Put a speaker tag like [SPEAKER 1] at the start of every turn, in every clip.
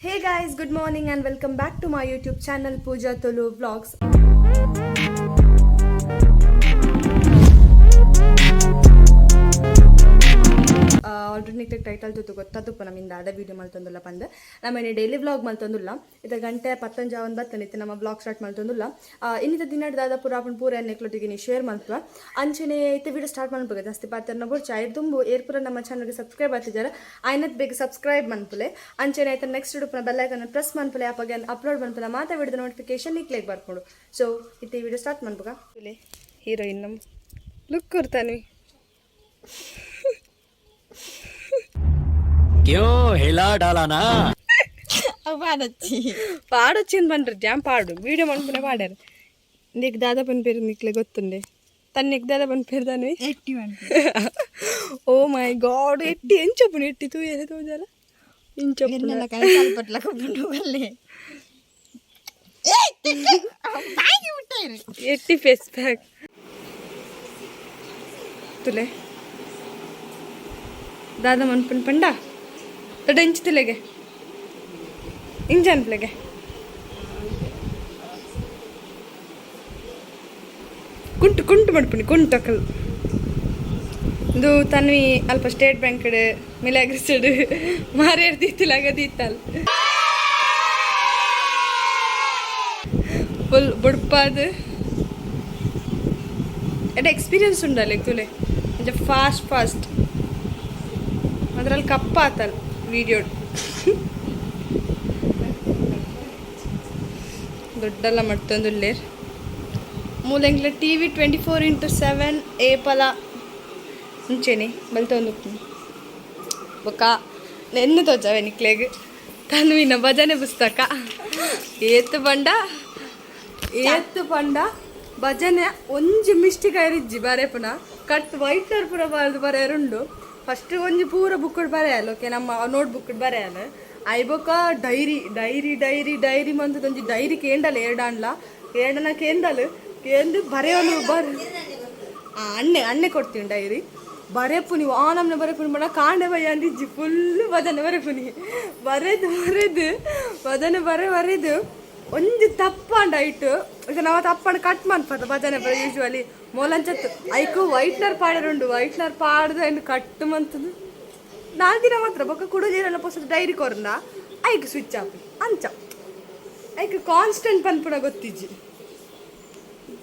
[SPEAKER 1] Hey guys, good morning and welcome back to my YouTube channel Pooja Tulu Vlogs. Already ನಿಕ್ಲೆ title ತೂತು ಗೊತ್ತಾತುಪ್ಪ ನಮ್ಮಿಂದ ಅದ video ಮಲ್ತೊಂದುಲ್ಲ ಪಂದ್. ನಮ್ಮನೆ ಡೈಲಿ ವ್ಲಾಗ್ ಮಲ್ತೊಂದುಲ್ಲ. ಇತ್ತ ಗಂಟೆ ಪತ್ತೊಂಜ ಒಂದು ಬತ್ತನೆ ಇತ್ತೆ ನಮ್ಮ ವ್ಲಾಗ್ ಸ್ಟಾರ್ಟ್ ಮಲ್ತೊಂದುಲ್ಲ. ಇನ್ನಿತ ದಿನ ದಾದ ಪೂರ ಆಪುಂಡು ಪೂರ ನೆಕ್ಲೊಟ್ಟಿಗೆ ನೀ ಶೇರ್ ಮಲ್ತುವ. ಅಂಚನೆ ಇತ್ತೆ ವೀಡಿಯೋ ಸ್ಟಾರ್ಟ್ ಮನ್ಪುಗ, ಜಾಸ್ತಿ ಪಾತೆರ್ನ ಬೊಡ್ಚಿ. ಐರ್ ದುಂಬು ಏರ್ ಪೂರ ನಮ್ಮ ಚಾನಲ್ಗೆ ಸಬ್ಸ್ಕ್ರೈಬ್ ಆತಿದ್ದಾರೆ ಆಯ್ನತ್ ಬೇಗ ಸಬ್ಸ್ಕ್ರೈಬ್ ಮನ್ಪುಲೆ. ಅಂಚನೆ ಆಯ್ತು ನೆಕ್ಸ್ಟ್ ಉಡುಪುನ ಬೆಲ್ ಐಕನ್ ಪ್ರೆಸ್ ಮನ್ಪುಲೆ. ಅಪಗ ಅಪ್ಲೋಡ್ ಮನ್ಪುನ ಮಾತ ವಿಡಿಯೋದ ನೋಟಿಫಿಕೇಶನ್ ನಿಕ್ಲೆಗ್ ಬರ್ಪುಂಡು. ಸೊ ಇತ್ತೆ ಈ ವಿಡಿಯೋ ಸ್ಟಾರ್ಟ್ ಮನ್ಪುಗ. ಹೀರೋಯಿನ್ ನಮ್ಮ ಲುಕ್ ಕೊಡ್ತಾನೆ.
[SPEAKER 2] क्यों हिला डाला ना?
[SPEAKER 3] ಪಾಡಚ್ಚಿ.
[SPEAKER 1] ಪಾಡೊಚ್ಚಿಂದು ಪಂಡ್ರೆ ಜಾಮ್ ಪಾಡು ವೀಡಿಯೋ ಮನ್ಪುನೆ ಪಾಡ್ಯಾರ. ನೀಕ್ ದಾದ ಪನ್ಪೇರು ನಿಕ್ಲೆ ಗೊತ್ತುಂಡೆ ತನ್ನಿಗ್ ದಾದ ಪನ್ಪೇರು ತಾನೆ?
[SPEAKER 3] ಎಟ್ಟಿ ಉಂಟು.
[SPEAKER 1] ಓ ಮೈ ಗಾಡ್, ಎಟ್ಟಿ ಎಂಚಪ್ಪುನು ಎಟ್ಟಿ ತೂಯರೆ ತೋಜಾಲ ಇಂಚಪ್ಪುನ.
[SPEAKER 3] ಎನ್ನೆಲ್ಲ ಕೈ ಕಾಲು ಪಟ್ಲ ಕೊಪ್ಪುಂಡು ಬಲ್ಲೆ. ಬಾಯಿಗೆ ಬಿಟ್ಟಾರು.
[SPEAKER 1] ಎಟ್ಟಿ ಫೇಸ್ ಪ್ಯಾಕ್ ತುಲೆ. ದಾದ ಮನ್ಪುನ್ ಪಂಡ ದೊಡ್ಡ ಇಂಚು ತುಲೆಗೆ ಇಂಚ ಅನ್ಪ್ಲೆಗೆ ಕುಂಟು ಕುಂಟು ಮಡ್ಪುನಿ ಕುಂಟು ಅಕಲ್. ಇದು ತನ್ವಿ ಅಲ್ಪ ಸ್ಟೇಟ್ ಬ್ಯಾಂಕ್ ಮಿಲಾಗ್ರಿಸ್ಡ್ ಮಾರೇರ್ ದೀತಿಲಾಗ ದೀತಲ್ ಫುಲ್ ಬುಡ್ಪಾದ್. ಎಡ್ಡೆ ಎಕ್ಸ್ಪೀರಿಯನ್ಸ್ ಉಂಡಲ್ಲ ತುಲೆ, ಒಂಜ ಫಾಸ್ಟ್ ಫಾಸ್ಟ್ ಅದ್ರಲ್ಲಿ ಕಪ್ಪ ಆತಲ್ ವಿಡಿಯೋ ದೊಡ್ಡಲ್ಲ ಮಡ್ತೊಂದುಲ್ಲೇರ್. ಮೂಲಂಗ್ಲ ಟಿವಿ 24x7 ಏಪಲ ಮುಂಚೆನೆ ಬಲ್ತೊಂದು. ಬೊಕ್ಕ ನೆನ್ನು ತೋಜಾವೆ ನಿಕ್ಲೆಗ್ ತನ್ವಿನ ಭಜನೆ ಪುಸ್ತಕ. ಏತ್ ಪಂಡ ಏತ್ ಪಂಡ ಭಜನೆ ಒಂಜಿ ಮಿಸ್ಟೇಕ್ ಆಯಿರಿಜ್ಜಿ ಬರೆಪುನ. ಕಟ್ ವೈಟ್ನರ್ ಪೂರ ಬರೆದು ಬರೆಯರುಂಡು. ಫಸ್ಟ್ ಒಂಜಿ ಪೂರ ಬುಕ್ ಬರೆಯಲ್ಲ, ಓಕೆ, ನಮ್ಮ ನೋಟ್ ಬುಕ್ ಬರೆಯಲ್ಲ. I ಬೊಕ್ಕ ಡೈರಿ ಡೈರಿ ಡೈರಿ ಡೈರಿ ಮಂತದ ಒಂಜಿ ಡೈರಿ ಕೇಂಡಲ್ಲ ಎರಡಾಂಡ್ಲ ಎರಡನ ಕೇಂದಲ್ ಕೇಂದು ಬರೆಯಲು ಬರ್ ಅಣ್ಣೆ ಅಣ್ಣೆ ಕೊಡ್ತೀನಿ ಡೈರಿ. ಬರೆಪುನಿ ಆ ನಮ್ನೆ ಬರೆಪುನಿ ಬಡ ಕಾಂಡೆ ಬಯ್ಯ ಅಂದಿಜ್ಜಿ. ಫುಲ್ ಭಜನೆ ಬರೆಪುನಿ, ಬರೆದು ಬರೆದು ಭಜನೆ ಬರೆ ಬರೆದು ಒಂಜಿ ತಪ್ಪಾಂಡ ಇಟ್ಟು ಈಗ ನಾವು ತಪ್ಪಂಡ ಕಟ್ ಮನ್ಪದ ಭಜನೆ ಬರ. Usually ಮೊಲಂಚತ್ತು ಐಕು whitener ಪಾಡರುಂಡು. ವೈಟ್ನರ್ ಪಾಡ್ದು ಐನು ಕಟ್ಟು ಮಂತದು ನಾಲ್ಕು ದಿನ ಮಾತ್ರ. ಬೊಕ್ಕ ಕುಡುಜೀರಲ್ಲ ಪೊಸದ ಡೈರಿ ಕೊರಂದ ಐಕ್ ಸ್ವಿಚ್ ಆಫ್ ಅಂಚ. ಐಕ್ ಕಾನ್ಸ್ಟೆಂಟ್ ಪನ್ಪುನ ಗೊತ್ತಿಜ್ಜಿ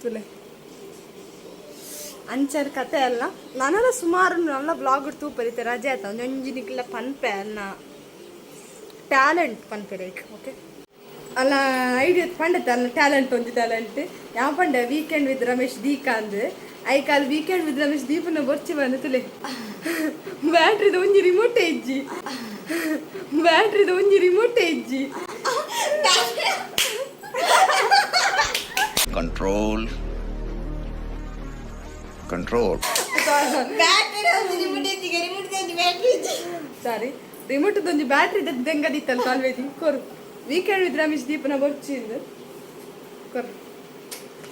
[SPEAKER 1] ತುಲೆ. ಅಂಚರ್ ಕತೆ ಅಲ್ಲ. ನಾನೆಲ್ಲ ಸುಮಾರು ನನ್ನ ಬ್ಲಾಗ್ ತೂಪರಿತೆ ರಜೆ ಆಯ್ತ ಒಂಜೊಂಜಿ ನಿಕ್ಲ ಪನ್ಪೆ ಅನ್ನ ಟ್ಯಾಲೆಂಟ್ ಪನ್ಪೆ ಲೈಕ್ ಓಕೆ ಅಲ್ಲ ಐಡಿಯಾ ಪಂಡತೆ ಅಲ್ಲ ಟ್ಯಾಲೆಂಟ್ ಒಂಜಿ ಟ್ಯಾಲೆಂಟ್ ಯಾವ ಪಂಡೆ ವೀಕೆಂಡ್ ವಿತ್ ರಮೇಶ್ ದೀಕಾ ಅಂದ್. ಐಕ್ ಅಲ್ಲಿ ವೀಕೆಂಡ್ ವಿತ್ ರಮೇಶ್ ದೀಪನ ಬೊರ್ಚಿ ಬಂದು ತುಲೆ. ಬ್ಯಾಟ್ರಿದ ಒಂಜಿ ರಿಮೋಟ್ ಇಜ್ಜಿ, ಬ್ಯಾಟ್ರಿದ ಒಂಜಿ ರಿಮೋಟ್ ಇಜ್ಜಿ.
[SPEAKER 4] Control, control.
[SPEAKER 3] Battery ಒಂದು ರಿಮೋಟ್ ಇತ್ತಿಗೆ ರಿಮೋಟ್ ಒಂದು ಬ್ಯಾಟ್ರಿ ಇಜ್ಜಿ.
[SPEAKER 1] ಸಾರಿ, ರಿಮೋಟ್ ಒಂಜಿ ಬ್ಯಾಟ್ರಿ ದೆಂಗದಿತ್ತಲ್ಲ ಕಾಲ್ವೇದಿ ಕೊರು. ವೀಕೆಂಡ್ ವಿತ್ ರಮೇಶ್ ದೀಪನ ಬೊರ್ಚಿ ಇಂದು ಕೊರು.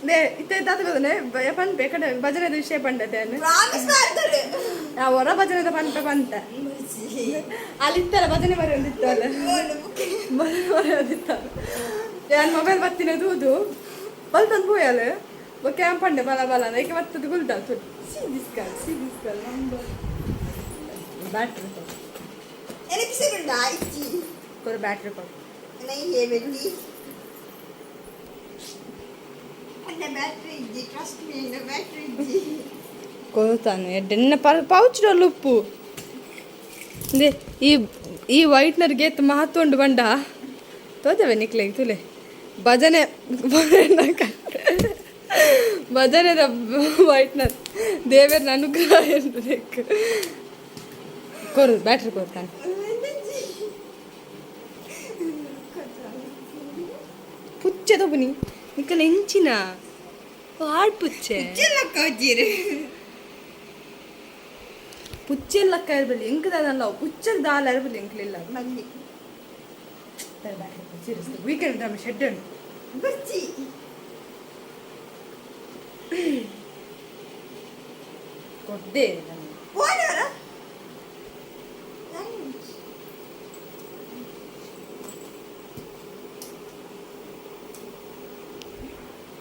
[SPEAKER 1] ನೇ ಇತ್ತೆ ದಾತ ಗೊತ್ತನೆ ಪನ್ಪೆ ಕಡೆ ಭಜನೆದ ವಿಷಯ ಪಂಡತೆ.
[SPEAKER 3] ಪ್ರಾಮಿಸ್ ಮಾಡ್ತಾರೆ.
[SPEAKER 1] ಆ ಹೊರ ಭಜನೆದ ಪನ್ಪೆ ಪಂತ ಅಲ್ಲಿ ಇತ್ತಲ್ಲ ಭಜನೆ ಬರೆಯೋದಿತ್ತಲ್ಲ, ಭಜನೆ ಬರೆಯೋದಿತ್ತಲ್ಲ. ಯಾನ್ ಮೊಬೈಲ್ ಬತ್ತಿನ ತೂದು ಬಲ್ತಂದು ಪೋಯಲ್. ಬೊಕ್ಕ ಯಾನ್ ಪಂಡೆ ಬಲ ಬಲ ಏಕೆ ಬತ್ತದ ಗುಲ್ದ. See this girl, see this girl. Battery
[SPEAKER 3] election ಉಂಟಾ ಇಜ್ಜಿ?
[SPEAKER 1] ಕೊರು, ಬ್ಯಾಟ್ರಿ ಕೊರು.
[SPEAKER 3] ನೈ ಬೆಟ್ಟಿ ಅಲ್ಲ, ಬ್ಯಾಟ್ರಿ ಇಜ್ಜಿ, ಟ್ರಸ್ಟ್ ಮೀ, ಬ್ಯಾಟ್ರಿ ಇಜ್ಜಿ.
[SPEAKER 1] ಕೊರುತಾನು ಎಡ್ಡೆನ್ನ ಪೌಚ್ ಉಪ್ಪು ಇಂದೆ. ಈ ಈ ವೈಟ್ನರ್ಗೆ ಏತ್ ಮಹತ್ವ ಉಂಡು ಬಂಡ ತೋಜವೆ ನಿಕ್ಲೆಗ್ ತುಲೆ. ಭಜನೆ ಭಜನೆದ ವೈಟ್ನರ್ ದೇವೆರ್ನ ಅನುಗ್ರಹ ಎಂದು ಕೊರು, ಬ್ಯಾಟ್ರಿ ಕೊರ್ತಾನೆ. ಪುಚ್ಚೆ ತಗೊನಿ ನಿಕ್ಕಲ್ ಎಂಚಿನ ಹಾಡ್ ಪುಚ್ಚೆ.
[SPEAKER 3] ಕಜ್ಜಿರು.
[SPEAKER 1] ಪುಚ್ಚೆ ಲಕ್ಕ ಇರ್ಬಲ್ಲಿ ಎಂಕ್ ದಾದಲ್ಲ ಪುಚ್ಚಗ್ ದಾಲ ಇರ್ಬಲ್ಲಿ ಎಂಕ್ಲಿಲ್ಲ.
[SPEAKER 3] ಬನ್ನಿ.
[SPEAKER 1] ಸೀರಿಯಸ್ಲಿ ವೀಕೆಂಡ್ ರಮೇಶ್ ಶೆಡ್ ಉಂಟು.
[SPEAKER 3] ಬರ್ಚಿ.
[SPEAKER 1] ಕೊಡ್ದೆ.
[SPEAKER 3] ಹೋದವರ.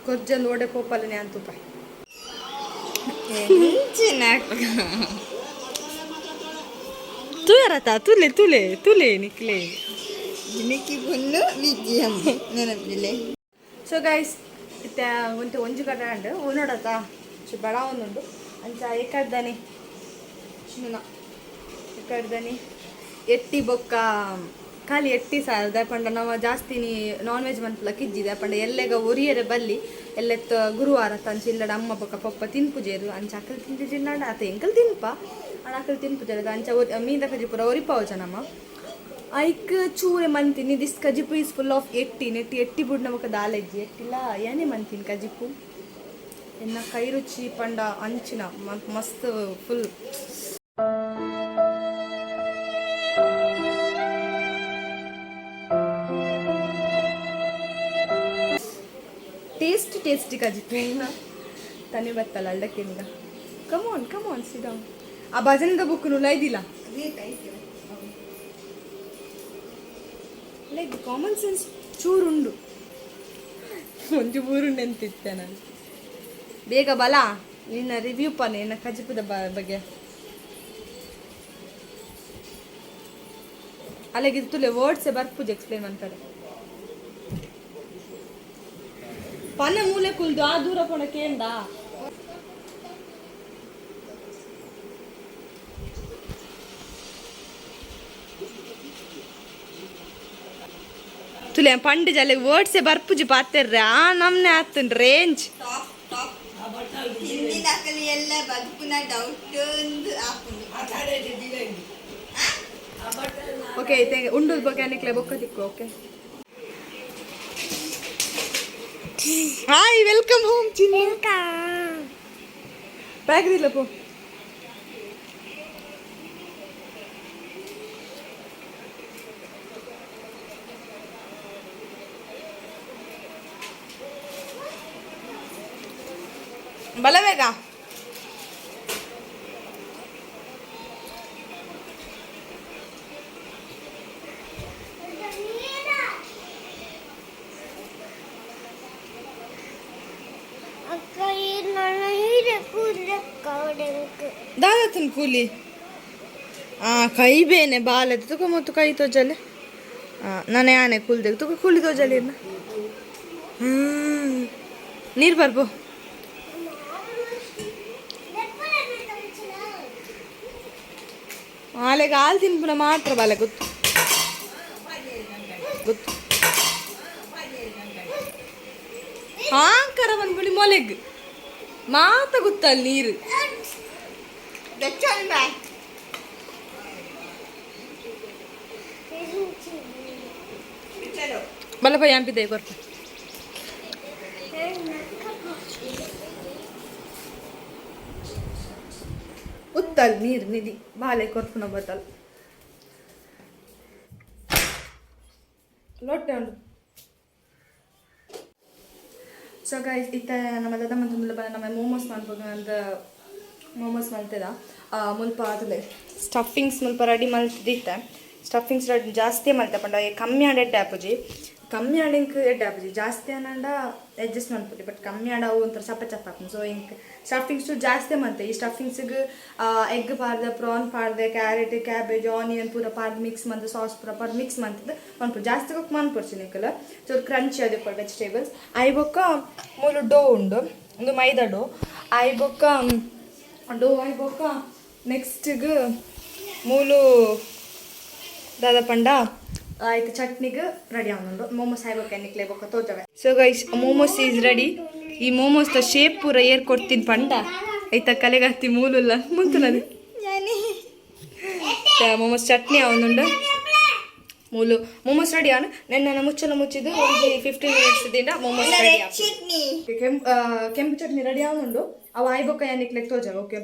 [SPEAKER 1] ಕೊರ್ಜಲ್ ಓಡೆ ಪೋಪಲನೆ ಅಂತೂಪ. ತೂಯರತ ತುಲೆ ತುಲೆ ತುಲೆ ನಿಕ್ಲೆ.
[SPEAKER 3] ಜಿಮಿಕಿ ಪುಲ್ಲು ವಿಜಯಂ ನೆನಪಿಲೆ.
[SPEAKER 1] ಸೊ ಗೈಸ್, ಇತ್ತೆ ಒಂತೆ ಒಂಜಿ ಕಡೆ ಉಂಡು ಉನ್ನಡತ ಚು ಬಡ ಒಂದುಂಡು. ಅಂಚ ಏಕರ್ದನಿ ಚಿನ್ನ ಏಕರ್ದನಿ ಎಟ್ಟಿ ಬೊಕ್ಕ ಖಾಲಿ ಎಟ್ಟಿ ಸಾರದ ಪಂಡ ನಾವು ಜಾಸ್ತಿ ನಾನ್ ವೆಜ್ ಮನ್ಪುಲ ಕಿಜ್ಜಿದೆ. ಪಂಡ ಎಲ್ಲೆಗ ಒರಿಯರೆ ಬಲ್ಲಿ ಎಲ್ಲೆತ್ತ ಗುರುವಾರ ತಂಚ ಇಲ್ಲಡ ಅಮ್ಮ ಬೊಕ್ಕ ಪಪ್ಪ ತಿನ್ಪುಜೇರು. ಅಂಚ ಅಕಲ್ ತಿಂದಿಜಿಲ್ಲಾಂಡ ಆತ ಎಂಕಲ್ ತಿನ್ಪ ಅಣ ಅಕಲ್ ತಿನ್ಪುಜೇರು. ಅಂಚ ಮೀದ ಕಜಿ ಪೂರ ಒರಿಪಾವು ನಮ್ಮ. ಐಕ್ ಚೂರೆ ಮಂತೀನಿ. This ಕಜಿಪು is full of ಎಟ್ಟಿ ನೆಟ್ಟಿ. ಎಟ್ಟಿ ಬುಡ್ ನಮಕ ದಾಲೆಜ್ಜಿ ಎಟ್ಟಿಲ್ಲ ಏನೇ ಮಂತೀನಿ ಕಜಿಪು. ಎನ್ನ ಕೈ ರುಚಿ ಪಂಡ ಅಂಚಿನ ಮಸ್ತ್ ಫುಲ್ ಟೇಸ್ಟಿ ಟೇಸ್ಟಿ ಕಜಿಪು. ಏನ ತನಿ ಬತ್ತಲ್ಲ ಅಳ್ಳಕ್ಕಿಂದ. ಕಮ್ ಆನ್, ಕಮ್ ಆನ್, ಸಿಡಾ. ಆ ಭಜನದ ಬುಕ್ ನುಲೈದಿಲ್ಲ. ಲೈಕ್ ಕಾಮನ್ ಸೆನ್ಸ್ ಚೂರುಂಡು, ಒಂಜಿ ಊರುಂಡು ಎಂತಿತ್ತೆ ನಾನು. ಬೇಗ ಬಲ, ನಿನ್ನ ರಿವ್ಯೂ ಪಾ ನಿನ್ನ ಕಜಿಪುದ ಬಗ್ಗೆ. ಅಲ್ಲಿಗೆ ತುಲೆ ವರ್ಡ್ಸ್ ಬರ್ಪುಜ ಎಕ್ಸ್ಪ್ಲೇನ್ ಮಾಡ್ತಾರೆ. ಪನೆ ಮೂಲೆ ಕುಲ್ದು ಆ ದೂರ ಪೋಣ ಕೇಂದ. ತುಲೆ ಪಂಡು ಜಲೆ ವರ್ಡ್ಸೆ ಬರ್ಪುಜಿ ಪಾತೆರ್ರೆ. ಆ ನಮ್ನೆ ಆತನ್ ರೇಂಜ್.
[SPEAKER 3] Top top. ಹಿಂದಿನ ಅಕಲಿ ಎಲ್ಲ ಬದುಕುನ ಡೌಟ್ ಒಂದು ಆಪುಂಡು.
[SPEAKER 1] ಓಕೆ, ಉಂಡು ಬಗ್ಗೆ ನಿಕ್ಲೆ ಬೊಕ್ಕ ತಿಕ್ಕು. ಓಕೆ, ಹಾಯ್, welcome home ಚಿನ್ನ. ಬ್ಯಾಗ್ ದಿಲ್ಲ ಪೋ. ಬಲ ಬೇಗ.
[SPEAKER 4] ಅಕ್ಕ, ನಾನು ಹೀರೆ ಕೂದಲೆ ಕೌಡೆಂಕು.
[SPEAKER 1] ದಾದತನ್ ಕೂಲಿ. ಆ ಕೈ ಬೇನೆ ಬಾಲೆ ತುಕ ಮತ್ತು ಕೈ ತೋಜಲೆ. ನಾನು ಯಾನೆ ಕೂಲ್ದೆ ತುಕ ಕೂಲಿ ತೋಜಲೆ. ಇನ್ನ ನೀರು ಬರ್ಬೋ. ಆಲೆಗೆ ಹಾಲು ತಿನ್ಪುನ ಮಾತ್ರ ಬಾಲೆ. ಗೊತ್ತು ಗೊತ್ತು. ಹಾಂಕರ ಬಂದ್ಬಿಡಿ ಮೊಲೆಗ್ ಮಾತ ಗೊತ್ತಲ್ಲ ನೀರು.
[SPEAKER 3] ದಚ್ಚಲ್ ಬಾ. ಚಲೋ.
[SPEAKER 1] ಬಲಪ್ಪ ಯಾಂಪಿದೆ ಕೊರ್ಪ. ಉತ್ತಲ್ ನೀರು ನಿಧಿ ಬಾಲೆ ಕೊರ್ಪುನ ಬತ್ತಲ್ ಲೊಟ್ಟೆ ಉಂಡು. ಸೊ ಗೈಸ್, ಇತ್ತ ನಮ್ಮ ದದ ಮಂತಂದುಲ ನಮ್ಮ ಮೋಮೋಸ್ ಮನ್ಪುಗ ಅಂದ ಮೋಮೋಸ್ ಮಲ್ತದ. ಮುಲ್ಪ ಆತದೆ ಸ್ಟಫಿಂಗ್ಸ್ ಮುಲ್ಪ ರೆಡಿ ಮಲ್ತಿದ್ದಿತ್ತೆ. ಸ್ಟಫಿಂಗ್ಸ್ ರೆಡಿ ಜಾಸ್ತಿ ಮಲ್ತೆ ಪಂಡ ಕಮ್ಮಿ ಆಂಡ ಎಡ್ಡೆ ಆಪುಜಿ. ಕಮ್ಮಿ ಆಂಡ ಇಂಕ್ ಎಡ್ಡೆ ಆಪುಜಿ, ಜಾಸ್ತಿ ಆಂಡ ಅಡ್ಜಸ್ಟ್ ಮನ್ಪುಜಿ. ಬಟ್ ಕಮ್ಮಿ ಆಂಡ ಅವು ಒಂಥರ ಚಪ್ಪ ಚಪ್ಪ ಆಪುಂಡು. ಸೊ ಇಂಕ್ ಸ್ಟಫಿಂಗ್ಸ್ ಜಾಸ್ತಿ ಮಂತೆ. ಈ ಸ್ಟಫಿಂಗ್ಸ್ಗೆ ಎಗ್ ಪಾಡ್ದೆ, ಪ್ರಾನ್ ಪಾಡ್ದೆ, ಕ್ಯಾರೆಟ್, ಕ್ಯಾಬೇಜ್, ಆನಿಯನ್ ಪೂರ ಪಾಡ್ದು ಮಿಕ್ಸ್ ಮಂತ್, ಸಾಸ್ ಪೂರ ಪಾಡ್ದು ಮಿಕ್ಸ್ ಮಂತದ ಮನ್ಪು. ಜಾಸ್ತಿ ಕುಕ್ ಮನ್ಪೊಡ್ಚಿ ನಿಕಲ್, ಚೂರು ಕ್ರಂಚಿ ಅದು ವೆಜಿಟೇಬಲ್ಸ್. ಆಯ್ ಬೊಕ್ಕ ಮೂಲು ಡೋ ಉಂಡು, ಒಂದು ಮೈದಾ ಡೋ. ಆಯ್ ಬೊಕ್ಕ ಡೋ ಆಯ್ ಬೊಕ್ಕ ನೆಕ್ಸ್ಟ್ಗೆ ಮೂಲು ದಾದ ಪಂಡ ಆಯ್ತು ಚಟ್ನಿಗೆ ರೆಡಿ ಆವೊಂದುಂಡು. ಮೋಮೋಸ್ ಆಯ್ಬೊಕ್ಕ ನಿಕ್ಲೆ ಬೊಕ್ಕ ತೋಜವೆ. So guys, momos is ready. ಈ ಮೋಮೋಸ್ the shape ಪೂರ ಏರ್ ಕೊಡ್ತೀನಿ ಪಂಡ ಐತ ಕಲೆಗತ್ತಿ ಮೂಲುಲ್ಲ ಮುಂತುನದು ಮೋಮೋಸ್ ಚಟ್ನಿ ಆವೊಂದುಂಡು. ಮೂಲು ಮೋಮೋಸ್ ರೆಡಿ ಆನು. ನೆನ್ನ ಮುಚ್ಚಲ ಮುಚ್ಚಿದ್ದು ಒಂಜಿ 15 ಮಿನಿಟ್ಸ್ ದಿಂದ ಮೋಮೋಸ್ ರೆಡಿ.
[SPEAKER 3] ಚಟ್ನಿ.
[SPEAKER 1] ಕೆಂಪು ಕೆಂಪು ಚಟ್ನಿ ರೆಡಿ ಆವೊಂದುಂಡು. ಅವು ಆಯ್ಬೊಕ್ಕ ಯಾನಿಕ್ಲೆಗ್ ತೋಜವ. ಓಕೆ,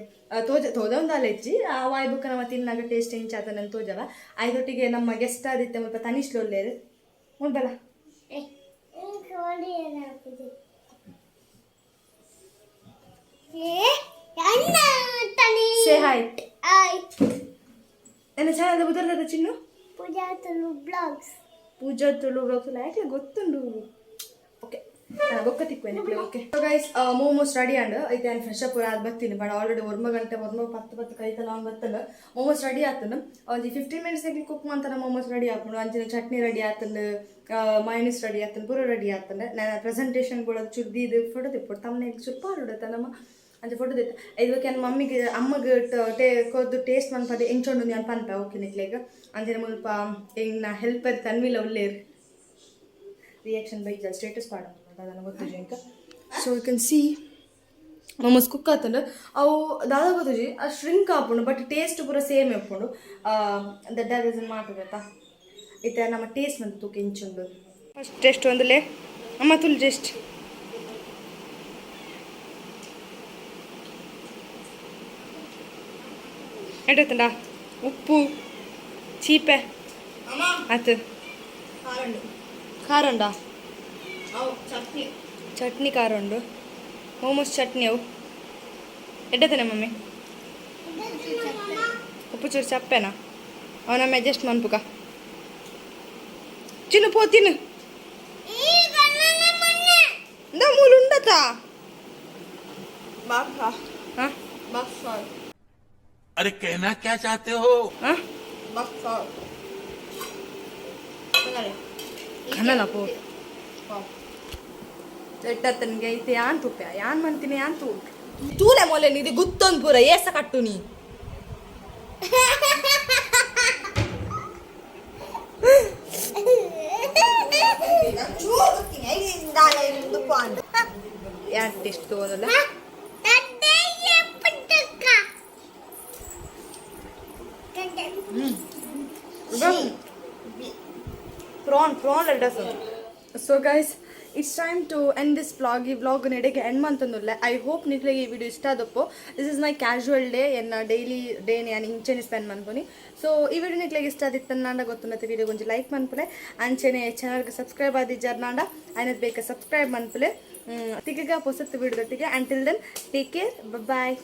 [SPEAKER 1] ತೋಜ ತೋಜ ಒಂದು ಅಲೆಜ್ಜಿ. ಆ ಆಯ್ಬೊಕ್ಕ ನಮ್ಮ ತಿನ್ನಾಗ ಟೇಸ್ಟ್ ಹೆಂಚ ಆತನ ತೋಜವ. ಆಯ್ದೊಟ್ಟಿಗೆ ನಮ್ಮ ಗೆಸ್ಟ್ ಆದಿತ್ತೆ ಮುಲ್ಪ ತನಿಷ್ ಲೊಲ್ಲೇರು ಉಂಟಲ್ಲ.
[SPEAKER 4] ಇಂಕ್ ಒಡೆಯಲಾಗಿದೆ. ಏ ಅಣ್ಣ ತನಿ.
[SPEAKER 1] Say hi.
[SPEAKER 4] ಆಯ್.
[SPEAKER 1] ನನ್ನ ಚಾನಲ್ ಬುದರ್ದ ಚಿನ್ನು.
[SPEAKER 4] ಪೂಜಾ ತುಳು ಬ್ಲಾಗ್ಸ್.
[SPEAKER 1] ಪೂಜಾ ತುಳು ಬ್ಲಾಗ್ಸ್ ಯಾಕೆ ಗೊತ್ತುಂಡು. ಓಕೆ. ಬೊಕ್ಕ ತಿಕ್ಕು. ಓಕೆ ಗೈಸ್, ಮೋಮೋಸ್ ರೆಡಿ ಆಂಡ್. ಐತೆ ನಾನು ಫ್ರೆಶ್ ಅಪ್ ಆದ್ ಬತ್ತೀನಿ. ಬಟ್ ಆಲ್ರೆಡಿ 1 ಗಂಟೆ, ಒರ್ಮ ಪತ್ತು ಪತ್ತು ಕೈತಲ್ಲ ಅವ್ನು ಬತ್ತಲ್ಲ. ಮೋಮೋಸ್ ರೆಡಿ ಆತನ. ಒಂಜಿ 15 ಮಿನಿಟ್ಸ್ ಕುಕ್ ಮಂತನ ಮೋಮೋಸ್ ರೆಡಿ ಆಪುಂಡು. ಅಂಚಿನ ಚಟ್ನಿ ರೆಡಿ ಆತಂದು, ಮೈನಸ್ ರೆಡಿ ಆತಂದು, ಪೂರ ರೆಡಿ ಆತಂದು. ನಾನು ಪ್ರೆಸೆಂಟೇಷನ್ ಕೂಡ ಚುರ್ದಿದ್ದು ಫೋಟೋ ತಿಪ್ಪುಡು ತಮ್ಮನೆ ಚುರ್ಪ ಆಡುತ್ತ ನಮ್ಮ ಅಂಚ ಫೋಟೋ ದಿತ್ತ. ಇದಕ್ಕೆ ನನ್ನ ಮಮ್ಮಿಗೆ ಅಮ್ಮಗೆ ಟೇ ಕೊದ್ದು ಟೇಸ್ಟ್ ಮನ್ಪದೆ ಎಂಚೊಂಡು ನಾನು ಪನ್ಪೆ. ಓಕೆ ನಿಕ್ಲೆಗ್ ಅಂಚಿನ ಮುಲ್ಪ ಎಂಗ್ನ ಹೆಲ್ಪರ್ ತನ್ವಿಲ ಉಲ್ಲೇರ್. ರಿಯಾಕ್ಷನ್ ಬೈಕ್ ಸ್ಟೇಟಸ್ ಪಾಡ ಅದನ್ನು ಗೊತ್ತುಜಿ ಎಂಕ. So you can see, momos cook ಆತಂಡು. ಅವು ದಾದ ಗೊತ್ತುಜಿ, ಆ ಶ್ರಿಂಕ್ ಆಪುಂಡು, ಬಟ್ ಟೇಸ್ಟ್ ಪೂರ ಸೇಮ್ ಇಪ್ಪುಂಡು. ದಡ್ಡ ಮಾತುಗತ್ತಾ. ಇತ್ತೆ ನಮ್ಮ ಟೇಸ್ಟ್ ಮಂತು ತೂಕ ಎಂಚುಂಡು. ಫಸ್ಟ್ ಟೇಸ್ಟ್ ಒಂದುಲೆ ಅಮ್ಮ ತುಲ್ ಟೇಸ್ಟ್. ಎಡತ್ತಂಡ ಉಪ್ಪು ಚೀಪೆ ಆತು. ಖಾರ ಉಂಡಾ?
[SPEAKER 3] ಚಟ್ನಿ.
[SPEAKER 1] ಚಟ್ನಿ ಖಾರ ಉಂಡು. ಮೋಮೋಸ್ ಚಟ್ನಿ ಅವು ಎಡ್ಡತನೆ ಮಮ್ಮಿ. ಉಪ್ಪು ಚೂರು ಚಪ್ಪೆನಾ? ಅವನಮ್ಮ ಅಡ್ಜಸ್ಟ್ ಮನ್ಪುಕ. ಚಿನ್ನು ಪೋ, ತಿನ್ನು. ಇಂದ ಮೂಲು ಉಂಡತಾ?
[SPEAKER 3] ಬಾಫಾ.
[SPEAKER 1] ಹಾಂ.
[SPEAKER 3] ಬಾಫಾ.
[SPEAKER 5] अरे, कहना क्या चाहते हो?
[SPEAKER 1] ಹಾಂ.
[SPEAKER 3] ಬಾಫಾ.
[SPEAKER 1] ಕನ್ನಲ ಪೋ. ಎಡ್ಡತ್ತನಿಗೆ ಐತೆ. ಯಾನ್ ತುಪ್ಪ ಯಾನ್ ಮಂತೀನಿ ಯಾನ್ ತೂ ತೂಲೆ ಮೊಲೆ ನಿಧಿ ಗುತ್ತೊಂದು ಪೂರ ಏಸ ಕಟ್ಟು ನೀ.
[SPEAKER 3] ಚೂರು
[SPEAKER 1] ಯಾನ್ ಟೇಸ್ಟ್ ತಗೋದಲ್ಲ. ಪ್ರಾನ್ ಪ್ರಾನ್ ಅಡ್ಡಸ್. So guys, it's time to end this vlog. ಈ ವ್ಲಾಗ್ ನೆಡೆಗೆ ಎಂಡ್ ಮಂತೊಂದುಲ್ಲೆ. I hope ನಿಕ್ಲೆಗ್ ಈ ವಿಡಿಯೋ ಇಷ್ಟ ಆದಪ್ಪು. This is my casual day. ಎನ್ನ ಡೈಲಿ ಡೇ ನಾನು ಇಂಚೆನೆ ಸ್ಪೆಂಡ್ ಮನ್ಪುನಿ. ಸೊ ಈ ವಿಡಿಯೋ ನಿಕ್ಲೆಗ್ ಇಷ್ಟ ಆದಿತ್ತನ್ನಾಂಡ ಗೊತ್ತುಂಡತ್ತೆ, ವಿಡಿಯೋ ಒಂಜಿ ಲೈಕ್ ಮನ್ಪುಲೆ. ಅಂಚೆನೆ ಚಾನಲ್ಗೆ ಸಬ್ಸ್ಕ್ರೈಬ್ ಆದಿಜ್ಜರ್ನಾಂಡ ಆಯ್ನದ್ ಬೇಕ subscribe ಮನ್ಪುಲೆ. ತಿಕ್ಕಗ ಪೊಸತ್ತು ವಿಡಿಯೋದೊಟ್ಟಿಗೆ. Until then, take care, bye.